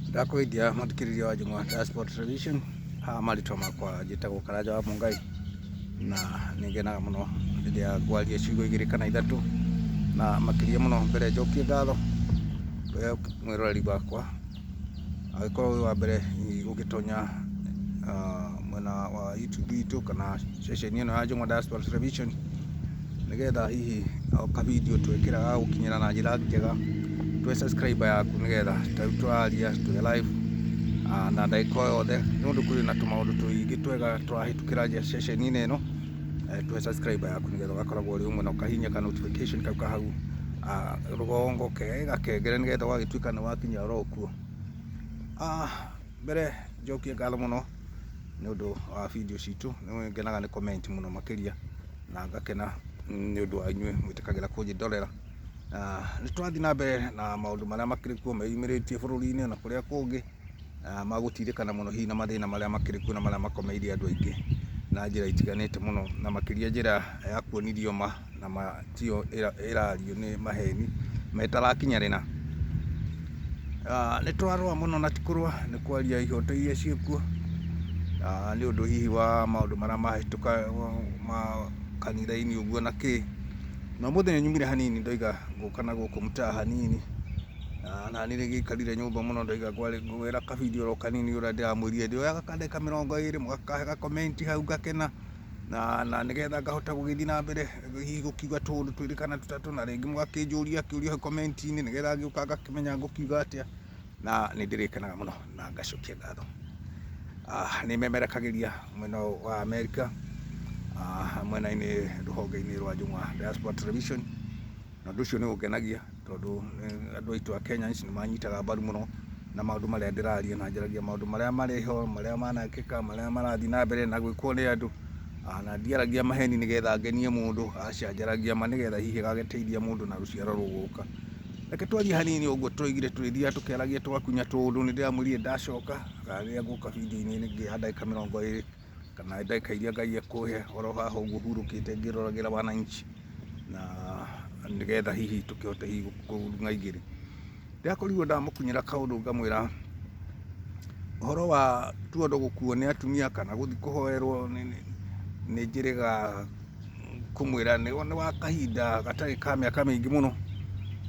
Ndakũgeithia mũthikĩrĩria wa Njũng'wa Diaspora Television, haha marĩtwa makwa njĩtagwo Karanja wa Mũngai, na nĩ ngenaga mũno rĩrĩa ngwaria ciugo igĩrĩ kana ithatũ, na makĩria mũno mbere njokie ngatho we mwĩroreri wakwa, angĩkorwo wĩ wa mbere ũgĩtonya mwena wa YouTube itũ kana ceceni ĩno ya Njũng'wa Diaspora Television, nĩgetha hihi o ka video twekĩra gagũkinyĩra na njĩra njega, twe subscriber yaku nĩgetha ta rĩu tũraria twĩ live na ndagĩka o yothe, nĩ ũndũ kũrĩ na tũmaũndũ tũingĩ twega tũrahĩtũkĩra ceceni-inĩ ĩno, tũhe subscriber yaku nĩgetha ũgakoragwo ũrĩ ũmwe na ũkahihinya ka notification kau ka hau rũgongo ke gakengere nĩgetha ũgagĩtuĩka nĩ wakinya oro kuo. Mbere njokie ngatho mũno nĩ ũndũ wa video citũ, nĩ ngenaga nĩ comment mũno makĩria na ngakena nĩ ũndũ wa inyuĩ mwĩtĩkagĩra kũnjĩrorera. Nĩ tũrathiĩ na mbere na maũndũ marĩa makĩrĩ kuo meyumĩrĩtie bũrũri-inĩ na kũrĩa kũngĩ, ma gũtindĩkana mũno hihi na mathĩna marĩa makĩrĩ kuo na marĩa makomeire andũ aingĩ na njĩra itiganĩte mũno, na makĩria njĩra ya kuonithio ma na ma tiyo ĩrario nĩ maheni ma ĩtarakinyanĩra. Nĩ tũrarũa mũno na ti kũrũa, nĩ kwaria ihoto iria ciĩkuo, nĩ ũndũ hihi wa maũndũ marĩa mahĩtũka ma kanitha-inĩ ũguo na kĩ. Na ũmũthĩ nĩ nyumire hanini ndoiga ngũka na gũkũ mtaa hanini, na niĩ nĩngĩikarire nyũmba mũno ndoiga ngwĩra ka video oro kanini ũrĩa ndĩramwĩrire ndĩoyaga ka ndagĩka 20 mũgakahe ga comment hau ngakena, na nĩgetha ngahota gũgĩthiĩ na mbere hihi gũkiuga tũũndũ twĩrĩ kana tũtatũ, na rĩngĩ mũgakĩnjũria kĩũria hau comment-inĩ nĩgetha ngĩũka ngakĩmenya ngũkiuga atĩa, na nĩ ndĩrĩkenaga mũno na ngacokia ngatho. Nĩ memerekagĩria mwena wa Amerika, mwena-inĩ rũhonge-inĩ rwa Njũng'wa Diaspora Television, na ũndũ ũcio nĩ ũngenagia tondũ andũ aitũ a Kenya nĩ manyitaga mbaru mũno na maũndũ marĩa ndĩraria, na njaragia maũndũ marĩa marĩ ho, marĩa manekĩka, marĩa marathiĩ na mbere na gwĩkwo nĩ andũ, na ndiaragia maheni nĩgetha ngenie mũndũ, aca, njaragia ma nĩgetha hihi ĩgagĩteithia mũndũ na rũciaro rũgũka. Reke twarie hanini ũguo tũroigire tũrĩthiaga tũkĩaragia tũgakunya tũũndũ, nĩ ndĩramwĩrire ndacoka kana rĩrĩa ngũka video-inĩ ĩngĩ ya ndagĩka 20 kana ndagĩka iria Ngai ekũhe oro haha ũguo hurũkĩte ngĩroragĩra wananchi, na nĩgetha hihi tũkĩhote hihi kũrung'a igĩrĩ. Ndĩrakorirwo ndamũkunyĩra kaũndũ ngamwĩra ũhoro wa tuondo gũkuo nĩ atumia kana gũthiĩ kũhoerwo nĩ njĩrĩga kũmwĩra nĩ wa kahinda gatarĩ ka mĩaka mĩingĩ mũno,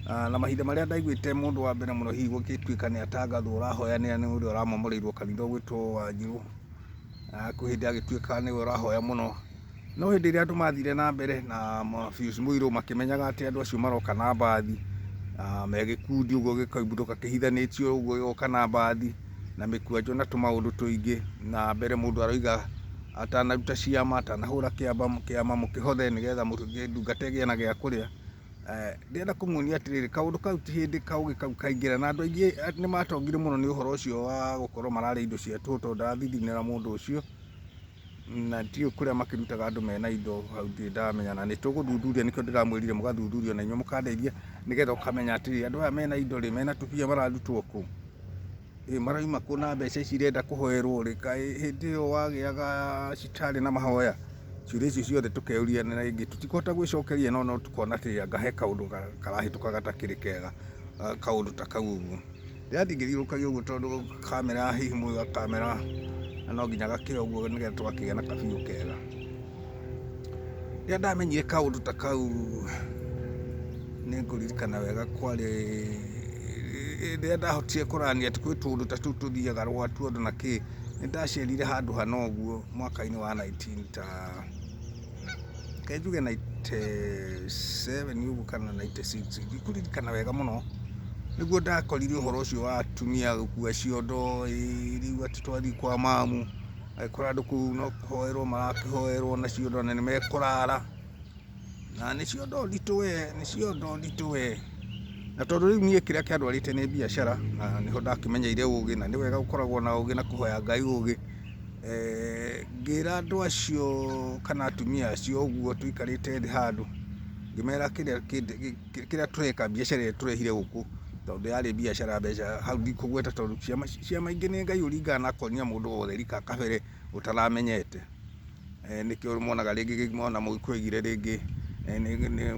na mahinda marĩa ndaiguĩte mũndũ wa mbere mũno hihi gũgĩtuĩka nĩ atangathwo ũrahoyanĩra nĩ ũrĩa ũramomoreirwo kanitha ũgwĩtwo Wanjirũ, kwĩ hĩndĩ agĩtuĩkaga nĩwe ũrahoya mũno. No hĩndĩ ĩrĩa andũ mathire na mbere na Pius Muirũ makĩmenyaga atĩ andũ acio maroka na mbathi, me gĩkundi ũguo gĩkoimbũrũka kĩhithanĩtio ũguo gĩgoka na mbathi na mĩkwanjũ na tũmaũndũ tũingĩ, na mbere mũndũ aroiga atanaruta ciama, atanahũra kĩama mũkĩhothe nĩgetha ndungata ĩgĩe na gĩa kũrĩa. Ndĩrenda kũmuonia atĩrĩrĩ, kaũndũ kau ti hĩndĩ kaũgĩ kau kaingĩra, na andũ aingĩ nĩ matongire mũno nĩ ũhoro ũcio wa gũkorwo mararĩa indo cia tũhũ tondũ ndarathithinĩra mũndũ ũcio, na ndiũĩ kũrĩa makĩrutaga andũ mena indo hau ndirĩ ndamenya, na nĩ tũgũthuthuria nĩkĩo ndĩramwĩrire mũgathuthuria na inyuĩ mũkandeithia, nĩgetha ũkamenya atĩrĩrĩ, andũ aya mena indo rĩ, mena tũbia mararutwo kũ? Ĩ marauma kũ na mbeca ici irenda kũhoerwo rĩ, kaĩ hĩndĩ ĩyo wagĩaga citarĩ na mahoya? Ciũria icio ciothe tũkeyũria na rĩngĩ tũtikũhota gwĩcokeria no no tũkona atĩ anga he kaũndũ karahĩtũka gatakĩrĩ kega, kaũndũ ta kau ũguo. Ndĩrathiĩ ngĩthiũrũrũkagia ũguo tondũ kamera hihi mũĩ gakamera na no nginya gakĩoe ũguo nĩgetha tũgakĩgĩa na kabiũ kega. Rĩrĩa ndamenyire kaũndũ ta kau nĩ ngũririkana wega kwarĩ rĩrĩa ndahotire kũrania atĩ kwĩ tũũndũ ta tũu tũthiaga rwa tuondo na kĩ, nĩ ndacerire handũ hana ũguo mwaka-inĩ wa 19 ta reke njuge 97 ũguo kana 96, ndikũririkana wega mũno, nĩguo ndakorire ũhoro ũcio wa atumia gũkua ciondo, ĩĩ rĩu atĩ twathiĩ kwa mamu, agĩkora andũ kũu no kũhoerwo marakĩhoerwo na ciondo na nĩ mekũrara, na nĩ ciondo nditũ we, nĩ ciondo nditũ we. Na tondũ rĩu niĩ kĩrĩa kĩandwarĩte nĩ biacara, na nĩho ndakĩmenyeire ũgĩ, na nĩ wega gũkoragwo na ũgĩ na kũhoya Ngai ũgĩ, ngĩra andũ acio kana atumia acio ũguo tũikarĩte thĩ handũ, ngĩmera kĩrĩa kĩrĩa tũreka biacara ĩrĩa tũrehire gũkũ, tondũ yarĩ biacara mbeca hau ndikũgweta tondũ ciama ciama ingĩ nĩ Ngai ũringaga na akonia mũndũ wothe rika kabere ũtaramenyete. Nĩkĩo monaga rĩngĩ mona Mũgĩkũyũ oigire rĩngĩ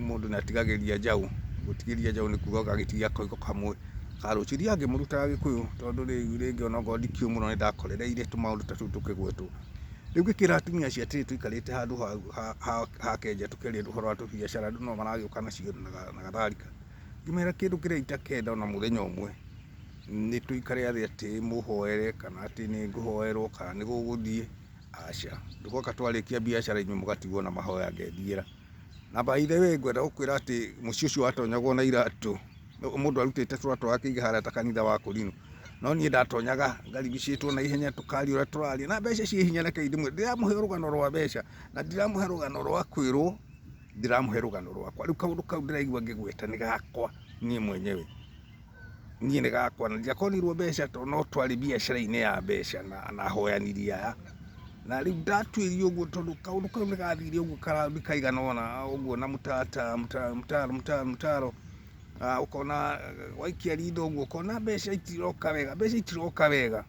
mũndũ nĩ atigagĩria njaũ, gũtigĩria njaũ nĩ kuga ũgagĩtigia koigo kamwe. Ka rũciũ thiaga ngĩmũrutaga Gĩkũyũ tondũ rĩu rĩngĩ onokorwo ndikĩũĩ mũno nĩ ndakorereire tũmaũndũ ta tũu tũkĩgwetwo. Rĩu ngĩkĩra atumia acio atĩrĩ tũikarĩte handũ ha kenja tũkĩaria ũhoro wa tũbiacara andũ no maragĩũka nacio na gatharika. Ngĩmera kĩndũ kĩrĩa itakenda ona mũthenya ũmwe nĩ tũikare thĩ atĩ mũhoere kana atĩ nĩ ngũhoerwo kana nĩ gũgũthiĩ, aca. Tũgoka twarĩkia biacara inyuĩ mũgatigwo na mahoya ngethiĩra. Na by the way ngwenda gũkwĩra atĩ mũciĩ ũcio watonyagwo na iratũ, mũndũ arutĩte tũratũ agakĩiga harĩa ta kanitha wa kũrinũ. No niĩ ndatonyaga ngaribicĩtwo na ihenya tũkaria ũrĩa tũraria na mbeca ciĩ hinya rekei ndĩmwĩre, ndiramũhe rũgano rwa mbeca na ndiramũhe rũgano rwa kwĩrwo, ndĩramũhe rũgano rwakwa. Rĩu kaũndũ kau ndĩraigua ngĩgweta nĩ gakwa niĩ mwenyewe. Niĩ nĩ gakwa na ndiakonirwo mbeca tondũ no twarĩ biacara-inĩ ya mbeca na ahoyanĩri aya. Na rĩu ndatuĩria ũguo tondũ kaũndũ kau nĩ gathire ũguo karaũndi kaigana ũna ũguo na mũtata mũtaro mũtaro mũtaro, ũkona waikia ritho ũguo ũkona mbeca itiroka wega, mbeca itiroka wega.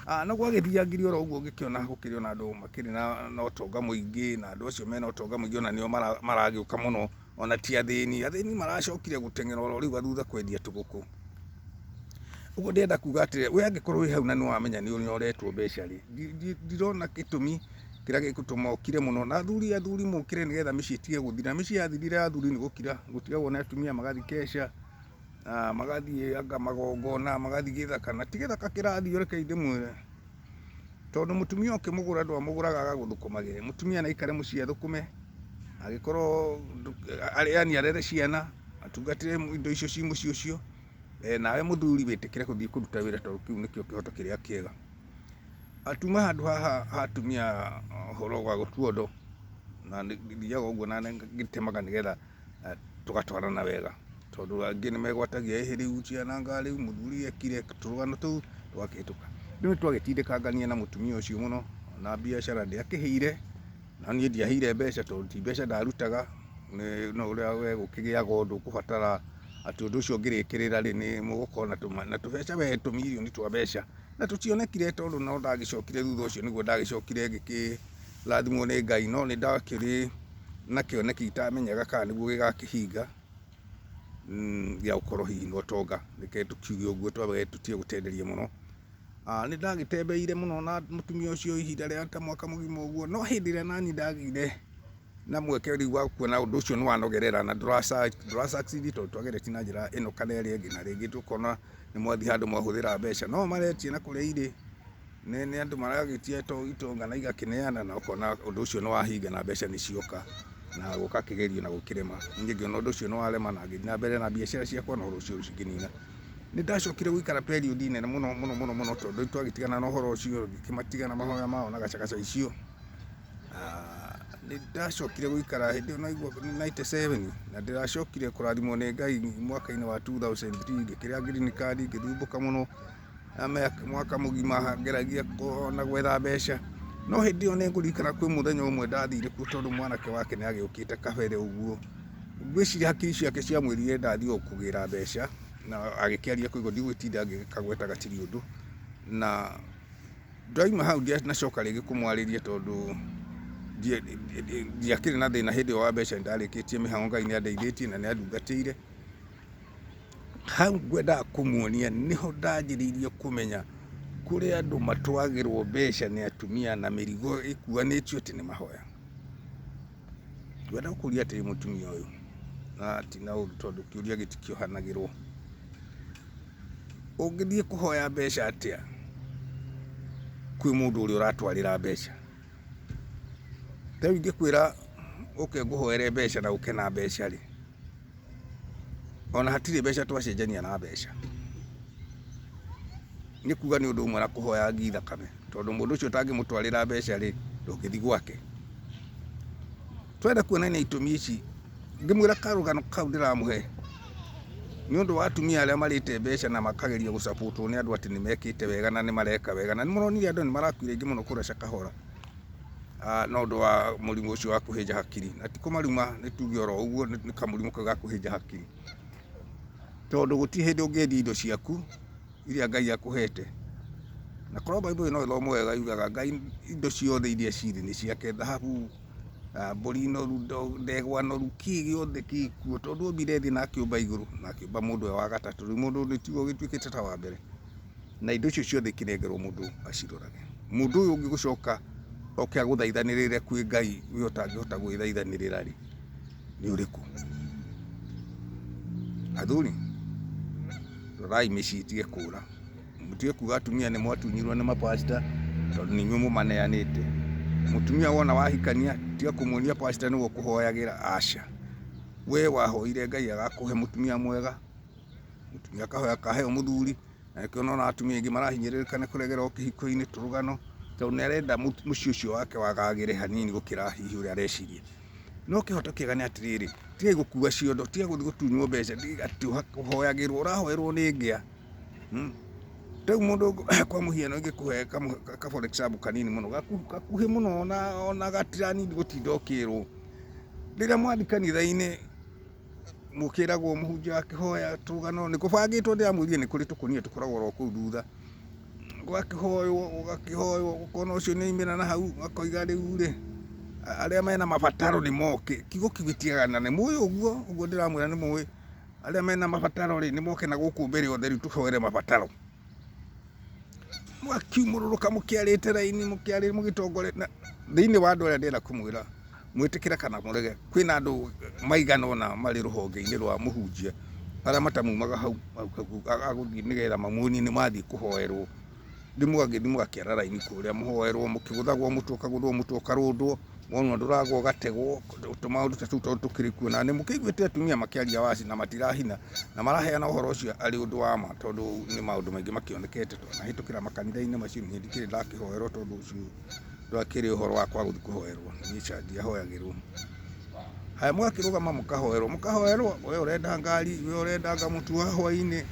Na gwagĩthiangire oro ũguo ngĩkĩona gũkĩrĩ ona andũ makĩrĩ na ũtonga mũingĩ na andũ acio mena ũtonga mũingĩ ona nĩo maragĩũka mũno ona ti athĩni. Athĩni maracokire gũteng'era oro rĩu gathutha kwendia tũgũkũ. Ũguo ndĩrenda kuga atĩrĩ, we angĩkorwo wĩ hau na nĩ wamenya nĩ ũnyoretwo mbeca rĩ, ndirona gĩtũmi kĩrĩa gĩgũtũma ũkire mũno. Na athuri athuri mũkĩre nĩgetha mĩciĩ ĩtige gũthira. Mĩciĩ yathirire athuri nĩ gũkira, gũtigagwo nĩ atumia magathiĩ keca, magathiĩ anga magongona, magathiĩ gĩthaka. Na ti gĩthaka kĩrathiĩ rekei ndĩmwĩre. Tondũ mũtumia ũkĩmũgũra ndwamũgũraga agagũthũkũmagĩre. Mũtumia nĩ aikare mũciĩ athũkũme, angĩkorwo yaani arere ciana, atungatĩre indo icio ci mũciĩ ũcio, nawe mũthuri wĩtĩkĩre gũthiĩ kũruta wĩra tondũ kĩu nĩkĩo kĩhoto kĩrĩa kĩega. Tuma handũ haha ha atumia ũhoro wa gũtua ũndũ, na thiaga ũguo na ngĩtemaga nĩgetha tũgatwarana wega, tondũ angĩ nĩ megwatagia ĩhĩ rĩu ciana anga rĩu mũthuri ekire, tũrũgano tũu tũgakĩhĩtũka. Rĩu nĩ twagĩtindĩkangania na mũtumia ũcio mũno, na biacara ndĩakĩhĩire, na niĩ ndiaheire mbeca tondũ ti mbeca ndarutaga, no ũrĩa we gũkĩgĩaga ũndũ ũkũbatara atĩ ũndũ ũcio ũngĩrĩkĩrĩra rĩ, nĩ mũgũkorwo na tũbeca we tũmirioni twa mbeca, na tũtionekire tondũ no ndagĩcokire thutha ũcio nĩguo ndagĩcokire ngĩkĩrathimwo nĩ Ngai, no nĩ ndakĩrĩ na kĩoneki itamenyaga kana nĩguo gĩgakĩhinga gĩa gũkorwo hihi na ũtonga, reke tũkiuge ũguo twambe tũtige gũtenderia mũno. Nĩ ndagĩtembeire mũno na mũtumia ũcio ihinda rĩa ta mwaka mũgima ũguo, no hĩndĩ ĩrĩa naniĩ ndagĩire na mweke rĩu wa kuona ũndũ ũcio nĩ wanogerera na ndũra succeed tondũ twageretie na njĩra ĩno kana ĩrĩa ĩngĩ, na rĩngĩ tũkona nĩ mwathiĩ handũ mwahũthĩra mbeca, no maretia na kũrĩa irĩ, nĩ andũ maragĩtia itonga na igakĩneana na ũkona ũndũ ũcio nĩ wahinga na mbeca nĩ cioka na gũkakĩgerio na gũkĩrema. Niĩ ngĩona ũndũ ũcio nĩ warema na ngĩthiĩ na mbere na biacara ciakwa na ũndũ ũcio ngĩnina. Nĩ ndacokire gũikara period nene mũno mũno mũno mũno tondũ twagĩtigana na ũhoro ũcio ngĩkĩmatiga na mahoya mao na gacagaca icio. Nĩ ndacokire gũikara hĩndĩ ĩyo naigua 97 na ndĩracokire kũrathimwo nĩ Ngai mwaka-inĩ wa 2003 ngĩkĩrĩa green card ngĩthumbũka mũno mwaka mũgima ngeragia na gwetha mbeca. No hĩndĩ ĩyo nĩ ngũririkana kwĩ mũthenya ũmwe ndathire kuo tondũ mwanake wake nĩ agĩũkĩte kabere ũguo. Ngwĩciria hakiri ciake ciamwĩrire ndathiĩ o kũgĩra mbeca na agĩkĩaria koguo ndigũgĩtinda ngĩkagweta gatirĩ ũndũ. Na ndauma hau ndianacoka rĩngĩ kũmwarĩria tondũ ndiakĩrĩ na thĩna hĩndĩ ĩyo wa mbeca, nĩ ndarĩkĩtie mĩhang'o Ngai nĩ andeithĩtie na nĩ andungatĩire. Hau ngwendaga kũmuonia nĩho ndanjĩrĩirie kũmenya kũrĩ andũ matwagĩrwo mbeca nĩ atumia na mĩrigo ĩkuanĩtio atĩ nĩ mahoya. Ngwenda gũkũria atĩrĩ mũtumia ũyũ, na ti na ũru tondũ kĩũria gĩtikĩohanagĩrwo, ũngĩthiĩ kũhoya mbeca atĩa kwĩ mũndũ ũrĩa ũratwarĩra mbeca? Ta rĩu ingĩkwĩra ũke ngũhoere mbeca na ũke na mbeca rĩ, ona hatirĩ mbeca twacenjania na mbeca. Nĩ kuga nĩ ũndũ ũmwe na kũhoya ngi thakame, tondũ mũndũ ũcio ũtangĩmũtwarĩra mbeca rĩ, ndũngĩthiĩ gwake. Twenda kuonania itũmi ici, ngĩmwĩra karũgano kau ndĩramũhe, nĩ ũndũ wa atumia arĩa marĩte mbeca na makageria gũ support wo nĩ andũ atĩ nĩ mekĩte wega na nĩ mareka wega, na nĩ mũronire andũ nĩ marakuire aingĩ mũno kũrĩa Shakahola. Na ũndũ wa mũrimũ ũcio wa kũhĩnja hakiri. Na ti kũmaruma nĩ tuge oro ũguo nĩ kamũrimũ kau ga kũhĩnja hakiri. Tondũ gũtirĩ hĩndĩ ũngĩendia indo ciaku iria Ngai akũhete. Na korwo Bible no ĩthomwo wega yugaga Ngai indo ciothe iria ciĩ thĩ nĩ ciake, thahabu, Mbũri noru, ndegwa noru, kĩ gĩothe gĩkuo, tondũ ombire thĩ na akĩũmba igũrũ na akĩũmba mũndũ e wa gatatũ. Rĩu mũndũ nĩ tiwe ũgĩtuĩkĩte ta wa mbere. Na indo icio ciothe ikĩnengerwo mũndũ acirorage. Mũndũ ũyũ ũngĩ gũcoka oke agũthaithanĩrĩre kwĩ Ngai we ũtangĩhota gwĩthaithanĩrĩra rĩ, nĩ ũrĩkũ? Athuri, rorai mĩciĩ ĩtige kũra. Mũtige kuga atumia nĩ mwatunyirwo nĩ mapasta tondũ nĩ inyuĩ mũmaneanĩte. Mũtumia wona wahikania tiga kũmuonia pasta nĩwe ũkũhoyagĩra, aca. We wahoire Ngai agakũhe mũtumia mwega, mũtumia akahoya akaheo mũthuri, na nĩkĩo ũrona atumia aingĩ marahinyĩrĩrĩka nĩ kũregerwo kĩhiko-inĩ tũrũgano, tondũ nĩ arenda mũciĩ ũcio wake wagagĩre hanini gũkĩra hihi ũrĩa areciria. No kĩhoto kĩega nĩ atĩrĩrĩ, tigai gũkua ciondo, tiga gũthiĩ gũtunywo mbeca, tiga atĩ ũhoyagĩrwo, ũrahoerwo nĩ ngĩa. Rĩu mũndũ kwa mũhiano ingĩkũhe ka for example kanini mũno, gakuhĩ mũno ona gatiranindi gũtinda ũkĩrwo. Rĩrĩa mwathiĩ kanitha-inĩ mũkĩragwo mũhunjia akĩhoya tũrũgano, nĩ kũbangĩtwo ndĩramwĩrire nĩ kũrĩ tũkũnia tũkoragwo oro kũu thutha. Gũgakĩhoywo gũgakĩhoywo ũkona ũcio nĩ aumĩra na hau akoiga rĩu rĩ, arĩa mena mabataro nĩ moke. Kiugo kĩu gĩtiagaga na nĩ mũĩ ũguo, ũguo ndĩramwĩra nĩ mũĩ. Arĩa mena mabataro rĩ, nĩ moke na gũkũ mbere othe rĩu tũhoere mabataro. Mũgakiumũrũrũka mũkĩarĩte raini mũkĩarĩ mũgĩtongore na thĩinĩ wa andũ arĩa ndĩrenda kũmwĩra mwĩtĩkĩre kana mũrege, kwĩna andũ maigana ũna marĩ rũhonge-inĩ rwa mũhunjia arĩa matamumaga hau agũthiĩ nĩgetha mamuonie nĩ mathiĩ kũhoerwo. Rĩu mũgagĩthiĩ mũgakĩara raini kũrĩa mũhoerwo mũkĩgũthagwo mũtwe ũkagũthwo mũtwe ũkarũndwo. Wona ndũragwa ũgategwo, tũmaũndũ ta tũu tondũ tũkĩrĩ kuo. Na nĩ mũkĩiguĩte atumia makĩaria waci na matirahina, na maraheana ũhoro ũcio arĩ ũndũ wa ma tondũ nĩ maũndũ maingĩ makĩonekete twanahĩtũkĩra makanitha-inĩ macio. Niĩ ndikĩrĩ ndakĩhoerwo tondũ ũcio ndwakĩrĩ ũhoro wa kwaga gũthiĩ kũhoerwo, niĩ ca ndiahoyagĩrwo. Haya mũgakĩrũgama mũkahoerwo, mũkahoerwo, we ũrenda ngari, we ũrenda anga mũtu wa hwainĩ,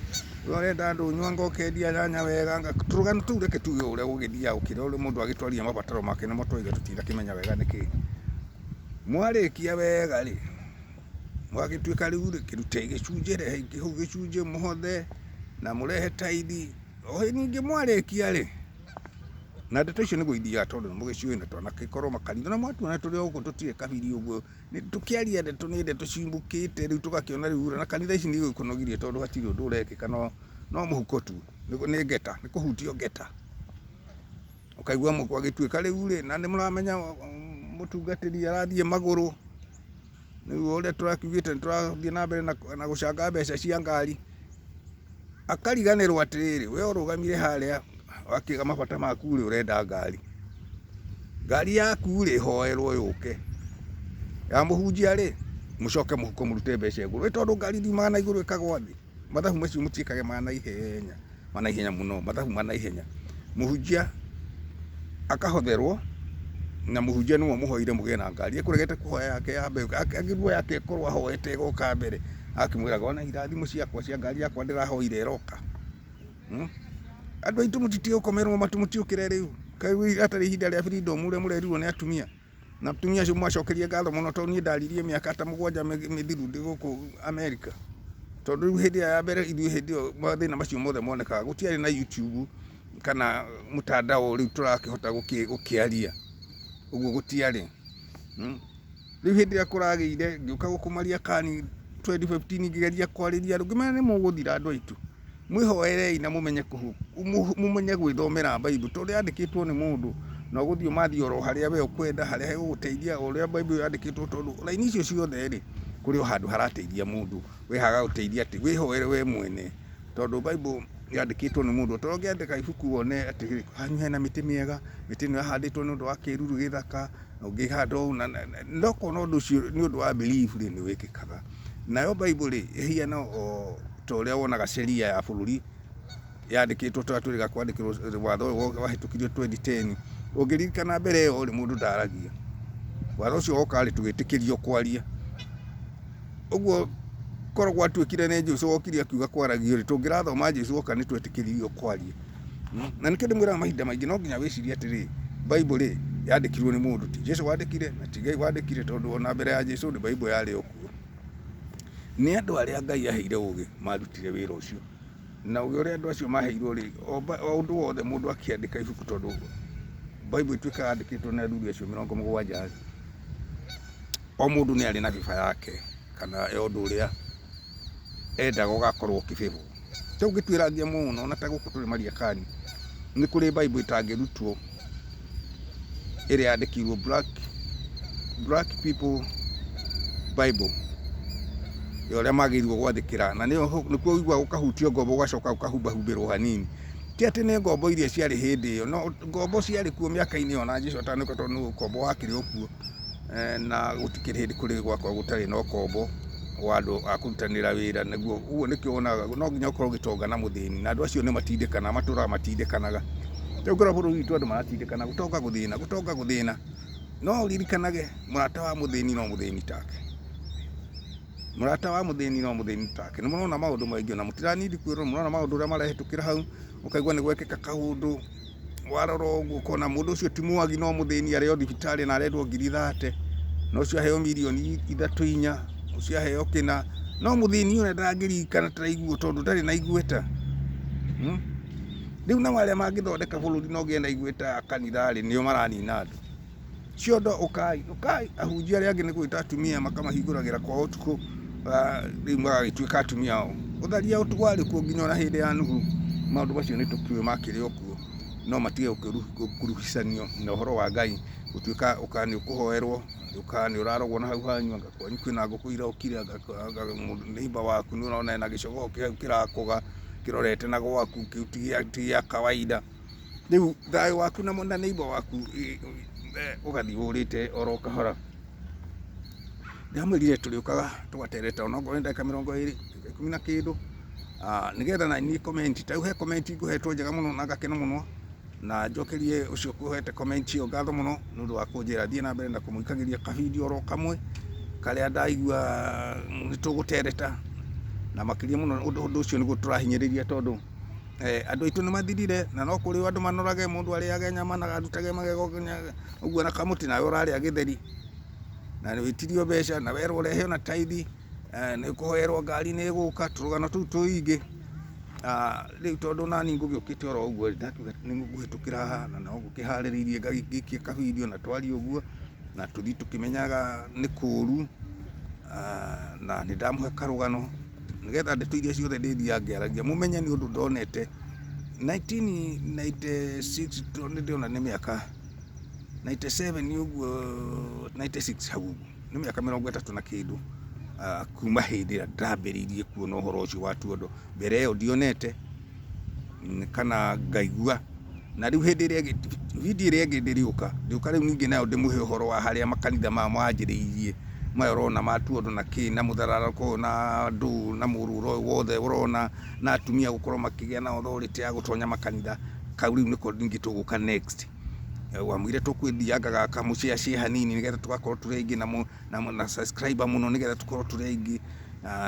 we ũrenda ndũnyũ anga ũkendia nyanya wega, anga tũrũgano tũu reke tuge ũrĩa gũgĩthiaga gũkĩra ũrĩa mũndũ agĩtwarire mabataro make nĩmo twauga tũtinakĩmenya wega nĩkĩ. Mwarĩkia wega rĩ, mwagĩtuĩka rĩu rĩ, kĩrutei gĩcunjĩ, rehei hau gĩcunjĩ mũhothe na mũrehe taithi. O ningĩ mwarĩkia rĩ, Na ndeto icio nĩguo ithiaga tondũ nĩ mũgĩciũĩ na twanagĩkorwo makanitha na mwatuona tũrĩ o gũkũ tũtirĩ kabiri ũguo, tũkĩaria ndeto nĩ ndeto ciumbũkĩte rĩu tũgakĩona rĩu na kanitha ici nĩ igĩkũnogirie tondũ hatirĩ ũndũ ũrekĩka no mũhuko tu, nĩ ngeta, nĩ kũhutio ngeta. Ũkaigua gwagĩtuĩka rĩu rĩ, na nĩ mũramenya mũtungatĩri arathiĩ magũrũ, rĩu ũrĩa tũrakiugĩte nĩ tũrathiĩ na mbere na gũcanga mbeca cia ngari. Akariganĩrwo atĩrĩrĩ, we ũrũgamire harĩa wakiuga mabata maku rĩ, ũrenda ngari. Ngari yaku rĩ, hoerwo yũke. Ya mũhunjia rĩ, mũcoke mũhuko mũrute mbeca ĩgũrwo. Ĩ tondũ ngari ndiumaga na igũrũ ĩkagwa thĩ. Mathabu macio mũtiĩkage ma naihenya, ma naihenya mũno, mathabu ma naihenya. Mũhunjia akahotherwo, na mũhunjia nĩwe ũmũhoire mũgĩe na ngari. Ekũregete kũhoya yake ya mbere, agĩrwo yake ĩkorwo ahoete ĩgoka mbere. Akĩmwĩraga ona irathimo ciakwa cia ngari yakwa ndĩrahoire ĩroka. Andũ aitũ mũtitige gũkomerwo matũ mũtiũkĩre rĩu. Kaĩ hatarĩ ihinda rĩa freedom ũrĩa mũrerirwo nĩ atumia. Na atumia acio mũmacokerie ngatho mũno tondũ niĩ ndaririe mĩaka ta 7 mĩthiru ndĩ gũkũ Amerika. Tondũ rĩu hĩndĩ ĩrĩa ya mbere ithuĩ hĩndĩ ĩyo mathĩna macio mothe monekaga gũtiarĩ na YouTube kana mtandao rĩu tũrakĩhota gũkĩaria. Ũguo gũtiarĩ. Rĩu hĩndĩ ĩrĩa kũragĩire ngĩũka gũkũ Mariakani 2015 ngĩgeria kwarĩria andũ ngĩmera nĩ mũgũthira andũ aitũ. Mwĩhoerei na mũmenye mũmenye gwĩthomera Bible tondũ yandĩkĩtwo nĩ mũndũ na ũgũthiĩ ũmathiĩ oro harĩa we ũkwenda harĩa hegũgũteithia o ũrĩa Bible yandĩkĩtwo tondũ raini icio ciothe rĩ, kũrĩ o handũ harateithia mũndũ. We hagagũteithia atĩ wĩhoere we mwene tondũ Bible yandĩkĩtwo nĩ mũndũ. Ta ũngĩandĩka ibuku wone atĩ hanyu hena mĩtĩ mĩega, mĩtĩ ĩno yahandĩtwo nĩ ũndũ wa kĩruru gĩthaka, ũngĩhanda ũũ na na ũkona ũndũ ũcio nĩ ũndũ wa belief rĩ, nĩ wĩkĩkaga. Nayo Bible rĩ, ĩhiana o ta ũrĩa wonaga sheria ya bũrũri yandĩkĩtwo ta twĩrĩga kwandĩkĩrwo watho ũyũ wahĩtũkirio 2010. Ũngĩririkana mbere ĩyo rĩ, mũndũ ndaragia. Watho ũcio woka rĩ, tũgĩtĩkĩrio kwaria. Ũguo korwo gwatuĩkire nĩ Jesũ wokire akiuga kwaragio rĩ, tũngĩrathoma Jesũ oka nĩ twetĩkĩririo kwaria. Na nĩkĩo ndĩmwĩraga mahinda maingĩ no nginya wĩcirie atĩrĩ, Bible rĩ, yandĩkirwo nĩ mũndũ, ti Jesũ wandĩkire na ti Ngai wandĩkire tondũ ona mbere ya Jesũ rĩ, Bible yarĩ o kuo. Nĩ andũ arĩa Ngai aheire ũgĩ marutire wĩra ũcio. Na ũgĩ ũrĩa andũ acio maheirwo rĩ, o ũndũ wothe mũndũ akĩandĩka ibuku tondũ Bible ĩtuĩkaga yandĩkĩtwo nĩ athuri acio 70 rĩ, O mũndũ nĩ arĩ na biba yake kana ya ũndũ ũrĩa endaga ũgakorwo ũkĩbĩbwo. Rĩu ũngĩtuĩrangia mũno na ta gũkũ tũrĩ Mariakani, nĩ kũrĩ Bible ĩtangĩrutwo ĩrĩa yandĩkirwo black people Bible ya ũrĩa magĩrĩirwo gwathĩkĩra, na nĩkuo ũiguaga ũkahutio ngombo ũgacoka ũkahumbahumbĩrwo hanini. Ti atĩ nĩ ngombo iria ciarĩ hĩndĩ ĩyo, no ngombo ciarĩ kuo mĩaka-inĩ ĩyo na Jesu atanoka tondũ nĩ ũkombo wakĩrĩ o kuo. Na gũtikĩrĩ hĩndĩ kũrĩ gwakorwo gũtarĩ na ũkombo wa andũ a kũrutanĩra wĩra nĩguo, ũguo nĩkĩo wonaga no nginya ũkorwo gĩtonga na mũthĩni, na andũ acio nĩ matindĩkanaga, matũraga matindĩkanaga. Rĩu ũngĩrora bũrũri witũ andũ maratindĩkana gũtonga gũthĩna, gũtonga gũthĩna, no ũririkanage mũrata wa mũthĩni no mũthĩni take. Mũrata wa mũthĩni no mũthĩni take. Nĩ mũrona maũndũ maingĩ ona mũtiranindi kwĩrwo, nĩ mũrona maũndũ ũrĩa marahĩtũkĩra hau, ũkaigua nĩ gwekĩka kaũndũ, warora ũguo ũkona mũndũ ũcio ti mwagi no mũthĩni arĩ o thibitarĩ na arendwo ngiri thate, na ũcio aheo mirioni ithatũ inya, ũcio aheo kĩna, no mũthĩni ũrĩa ndangĩririkana taraigua tondũ ndarĩ na igweta. Rĩu nao arĩa mangĩthondeka bũrũri na ũgĩe na igweta a kanitha rĩ, nĩo maranina andũ. Ciondo ũkai, ũkai, ahunjia arĩa angĩ nĩ gwĩta atumia makamahingũragĩra kwao ũtukũ, rĩu magagĩtuĩka atumia ao. Ũtharia warĩ kuo nginya ona hĩndĩ ya Nuhu, maũndũ macio nĩ tũkĩũĩ makĩrĩ o kuo, no matige gũkuruhicanio na ũhoro wa Ngai, gũtuĩka ũka nĩ ũkũhoerwo, ũka nĩ ũrarogwo na hau hanyu, anga kwanyu kwĩna ngũkũ irokire, anga neighbour waku nĩ ũrona ena gĩcogoo kĩ hau kĩrakũga kĩrorete na gwaku, kĩu ti gĩa kawaida. Rĩu thayũ waku na neighbour waku ũgathiĩ ũrĩte oro kahora. Ndamwĩrire tũrĩũkaga tũgatereta onokorwo nĩ ndagĩka 20, ndagĩka ikũmi na kĩndũ, nĩgetha na niĩ comment, ta rĩu he comment ngũhetwo njega mũno na ngakena mũno, na njokerie ũcio ũkũhete comment ĩyo ngatho mũno nĩ ũndũ wa kũnjĩra thiĩ na mbere na kũmũikagĩria ka video oro kamwe karĩa ndaigua nĩ tũgũtereta, na makĩria mũno ũndũ ũcio nĩguo tũrahinyĩrĩria tondũ andũ aitũ nĩ mathirire na no kũrĩo andũ manorage, mũndũ arĩage nyama na arutage magego ũguo na kamũtĩ nawe ũrarĩa gĩtheri, na wĩtirio mbeca na werwo ũrehe ona taithi, nĩ ũkũhoerwo ngari nĩ ĩgũka, tũrũgano tũu tũingĩ. Rĩu tondũ nani ngũgĩũkĩte oro ũguo rĩ, ndakiuga nĩ ngũhĩtũkĩra haha na no ngũkĩharĩrĩirie ngĩikie kabirio na twarie ũguo, na tũthiĩ tũkĩmenyaga nĩ kũũru, na nĩ ndamũhe karũgano. Nĩgetha ndeto iria ciothe ndĩthiaga ngĩaragia mũmenye nĩ ũndũ ndonete 1996 nĩ ndĩrona nĩ mĩaka 97 ũguo 96 hau ũguo nĩ mĩaka 30 na kĩndũ kuma hĩndĩ ĩrĩa ndambĩrĩirie kuona ũhoro ũcio wa tuondo. Mbere ĩyo ndionete kana ngaigua. Na rĩu hĩndĩ ĩrĩa ĩngĩ, video ĩrĩa ĩngĩ ndĩrĩũka, ndĩũka rĩu ningĩ nayo ndĩmũhe ũhoro wa harĩa makanitha maya manjĩrĩirie, maya ũrona ma tuondo na kĩ, na mũthararako ũyũ na ndũ, na mũrũro ũyũ wothe ũrona, na atumia gũkorwo makĩgĩa na authority ya gũtonya makanitha, kau rĩu nĩko ningĩ tũgũka next. Wamwĩra tũkwĩthiangaga kamũ share share hanini nĩgetha tũgakorwo tũrĩ aingĩ na subscriber mũno nĩgetha tũkorwo tũrĩ aingĩ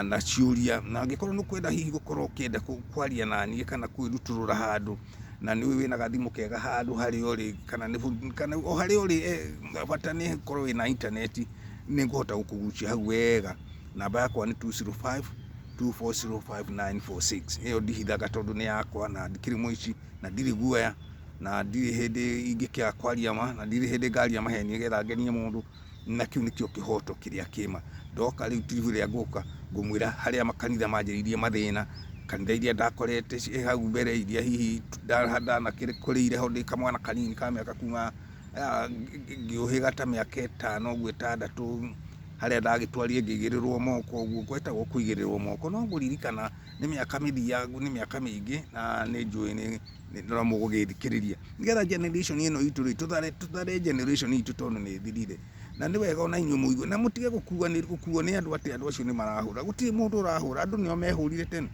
na ciũria. Na angĩkorwo nĩ ũkwenda hihi gũkorwo ũkĩenda kwaria naniĩ kana kwĩrutũrũra handũ, na nĩ ũĩ wĩna gathimũ kega handũ harĩa ũrĩ kana nĩ kana o harĩa ũrĩ bata nĩ ũkorwo wĩna intaneti nĩ ngũhota gũkũgucia hau wega. Namba yakwa nĩ 205 2405946. Ĩyo ndihithaga tondũ nĩ yakwa na ndikĩrĩ mũici na ndirĩ guoya na ndirĩ hĩndĩ ingĩkĩaga kwaria ma na ndirĩ hĩndĩ ngaria maheni nĩgetha ngenie mũndũ. Na kĩu nĩkĩo kĩhoto kĩrĩa kĩma. Ndoka rĩu ti rĩrĩa ngũka ngũmwĩra harĩa makanitha manjĩrĩirie mathĩna, kanitha iria ndakorete ciĩ hau mbere iria hihi ndanakũrĩire ho ndĩ kamwana kanini ka mĩaka kuma ngĩũhĩga ta mĩaka 5 ũguo 6, harĩa ndagĩtwarire ngĩigĩrĩrwo moko ũguo, gwetagwo kũigĩrĩrwo moko. No ngũririkana nĩ mĩaka mĩthiangu, nĩ mĩaka mĩingĩ na nĩ njũĩ no mũgũgĩthikĩrĩria. Nĩgetha generation ĩno itũ rĩ, tũthare tũthare generation itũ tondũ nĩ ĩthirire. Na nĩ wega ona inyuĩ mũigue, na mũtige gũkuo nĩ gũkuo nĩ andũ atĩ andũ acio nĩ marahũra. Gũtirĩ mũndũ ũrahũra, andũ nĩo mehũrire tene.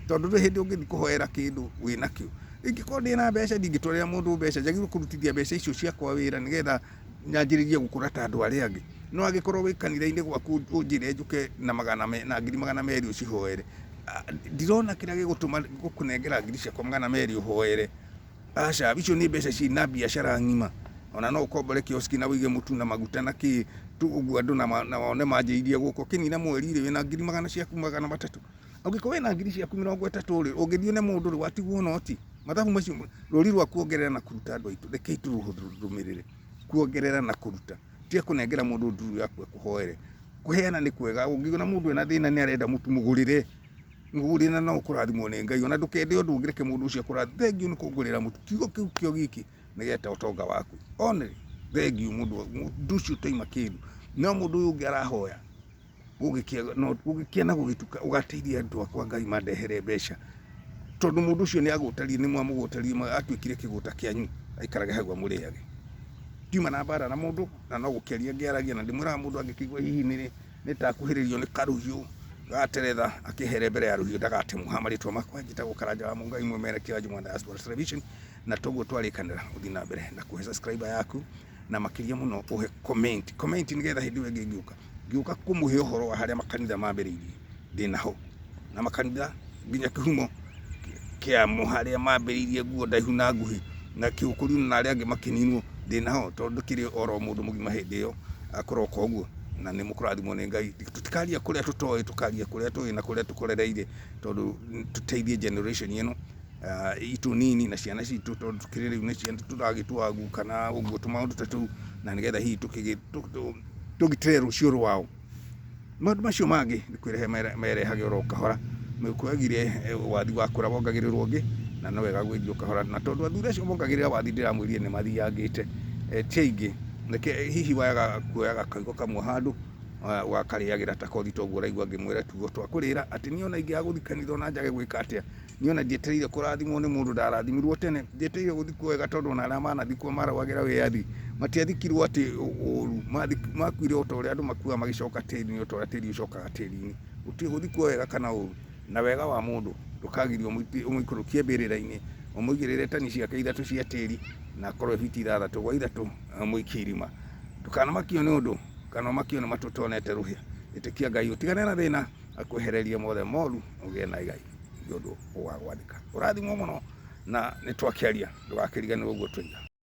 Tondũ ndũrĩ hĩndĩ ũngĩthiĩ kũhoera kĩndũ wĩnakĩo. Ingĩkorwo ndĩna mbeca ndingĩtwarĩra mũndũ mbeca, njagĩrĩirwo kũrutithia mbeca icio ciakwa wĩra nĩgetha nyanjĩrĩrie gũkũra ta andũ arĩa angĩ. No angĩkorwo wĩ kanitha-inĩ gwaku ũnjĩre njũke na magana na ngiri 200 ũcihoere, ndirona kĩrĩa gĩgũtũma gũkũnengera ngiri ciakwa 200 ũhoere. Aca, icio nĩ mbeca ciina biacara ng'ima. Ona no ũkombore kioski na ũige mũtu na maguta na kĩ tu ũguo andũ na wone manjĩrĩirie gũka. Ũkĩnina mweri rĩ, wĩna ngiri magana ciaku 300. Ũngĩkorwo wĩna ngiri ciaku 30 rĩ, ũngĩthiĩ ũne mũndũ rĩ, watigwo noti. Mathabu macio, rũri rwa kuongerera na kũruta andũ aitũ, rekei tũrũrũmĩrĩre. Kuongerera na kũruta. Tiga kũnengera mũndũ nduru yaku akũhoere. Kũheana nĩ kwega, ũngĩona mũndũ ena thĩna nĩ arenda mũtu mũgũrĩre. Mũgũrĩre na no ũkũrathimwo nĩ Ngai. Ona ndũkende ũndũ ũngĩ reke mũndũ ũcio akũrathime. Thengiũ nĩ kũngũrĩra mũtu. Kiugo kĩu kĩo giki nĩ gĩeta ũtonga waku. Only thengiũ mũndũ mũndũ ũcio ũtoima kĩndũ. No mũndũ ũyũ ũngĩ arahoya gũgĩkĩa no gũgĩkĩa na gũgĩtuka ũgateithia andũ akwa Ngai mandehere mbeca. Tondũ mũndũ ũcio nĩ agũtarie nĩ mwamũgũtarie atuĩkire kĩgũta kĩanyu aikarage hau amũrĩage. Ndiuma na mbara na mũndũ na no gũkĩaria ngĩaragia na ndĩmwĩraga mũndũ angĩkĩigua hihi nĩ nĩ ta akuhĩrĩrio nĩ karũhiũ gateretha akĩhere mbere ya rũhiũ ndagatemwo. Ha marĩtwa makwa njĩtagwo Karanja wa Mũngai mwĩmerekia wa Juma Diaspora Television na toguo twarĩkanĩra ũthiĩ na mbere na kũhe subscriber yaku na makĩria mũno ũhe comment comment nĩgetha hĩndĩ ĩyo ĩngĩ ngĩũka ngĩũka kũmũhe ũhoro wa harĩa makanitha mambĩrĩirie ndĩnaho na makanitha nginya kĩhumo kĩamo harĩa mambĩrĩirie nguo ndaihu na nguhĩ na kĩũkũri na arĩa angĩ makĩninwo ndĩnaho tondũ ndũkĩrĩ oro mũndũ mũgima hĩndĩ ĩyo kũroka ũguo na nĩ mũkũrathimwo nĩ Ngai. Tũtikaria kũrĩa tũtoĩ tũkaria kũrĩa tũĩ na kũrĩa tũkorereire tondũ tũteithie generation ĩno itũ nini na ciana citũ tondũ tũkĩrĩ rĩu nĩ ciana tũragĩtua guka na ũguo tũmaũndũ ta tũu na nĩgetha hihi tũgitĩre rũciũ rwao. Maũndũ macio mangĩ nĩ kwĩrehe merehage oro kahora, kwagire wathi wakũra wongagĩrĩrwo ũngĩ, na no wega gũgĩthiĩ o kahora, na tondũ athuri acio mongagĩrĩra wathi ndĩramwĩrire nĩ mathiangĩte, ti aingĩ, reke hihi waga kuoyaga kaũgo kamwe handũ ũgakarĩagĩra ta kothi ta ũguo ũraigua ngĩmwĩra tugo twa kũrĩra, atĩ niĩ ona ingĩaga gũthiĩ kanitha ona njage gwĩka atĩa, Niĩ ona ndietereire kũrathimwo nĩ mũndũ, ndarathimirwo tene. Ndietereire gũthikwo wega tondũ ona arĩa manathikwo marũagĩra wĩyathi matiathikirwo atĩ ũru, makuire o ta ũrĩa andũ makuaga magĩcoka tĩri-inĩ o ta ũrĩa tĩri ũcokaga tĩri-inĩ. Gũtirĩ gũthikwo wega kana ũru, na wega wa mũndũ ndũkagirio ũmũikũrũkie mbĩrĩra-inĩ, ũmũigĩrĩre tani ciake ithatũ cia tĩri na akorwo e biti ithathatũ gwa ithatũ ũmũikie irima. Ndũkanamakio nĩ ũndũ kana ũmakio nĩ matũ ũtonete rũhĩa. Ĩtĩkia Ngai ũtigane na thĩna akwehererie mothe moru ũgĩe na igai. Nĩ ũndũ wa gwathĩka. Ũrathimwo mũno na nĩ twakĩaria ndũgakĩriganĩrwo ũguo twoiga.